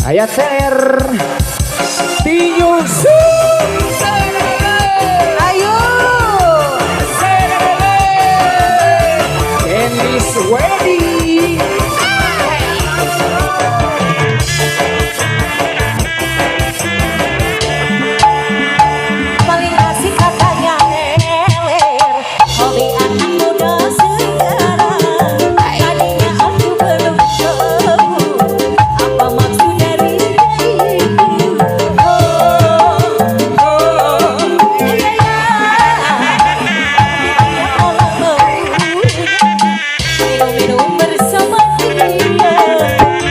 Aya teler tinyusu. Ayo. Dennis Wedi. Paling asik katanya teler, hobi anak muda sekarang. Tadinya aku belum tahu apa maksud dari itu. Oh, oh, ya ya. Dia malah maunya minum-minum bersama dia,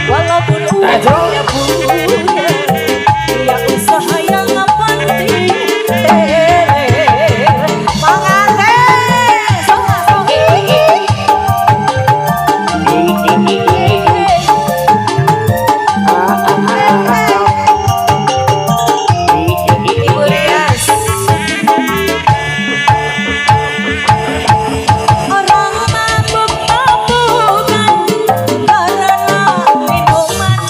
walaupun uangnya punya. Dia usaha yang penting teler. Pengantin, songa songa. Ibu Rias. Orang mabuk-mabukan karena minuman.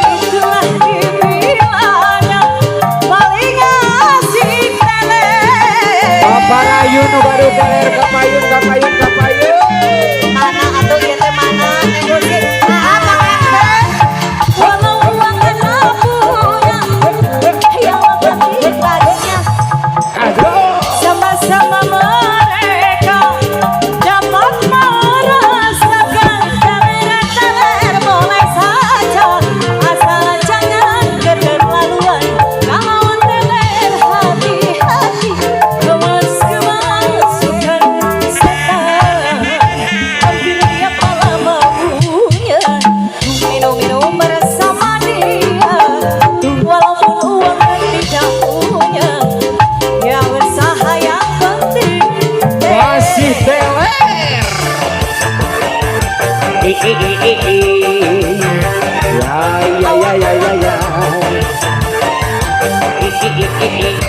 Itulah dibilangnya paling asik teler. Paparayun nu baru teler kapayun kapayun kapayun. Mana atuh ieu teh mana musik? Ah, pengantin. Walau uang tak punya, yang penting lagunya. Aduh. Sama-sama mereka dapat merasakan teler-teler boleh saja, asal jangan keterlaluan. Kalau teler hati-hati, awas kemasukan setan. Hampir tiap malam maunya minum-minum bersama dia, walaupun uang tidak punya. Ya usaha yang penting. Masih teler. I i i i i. Ya ya ya ya ya ya. I i i i i.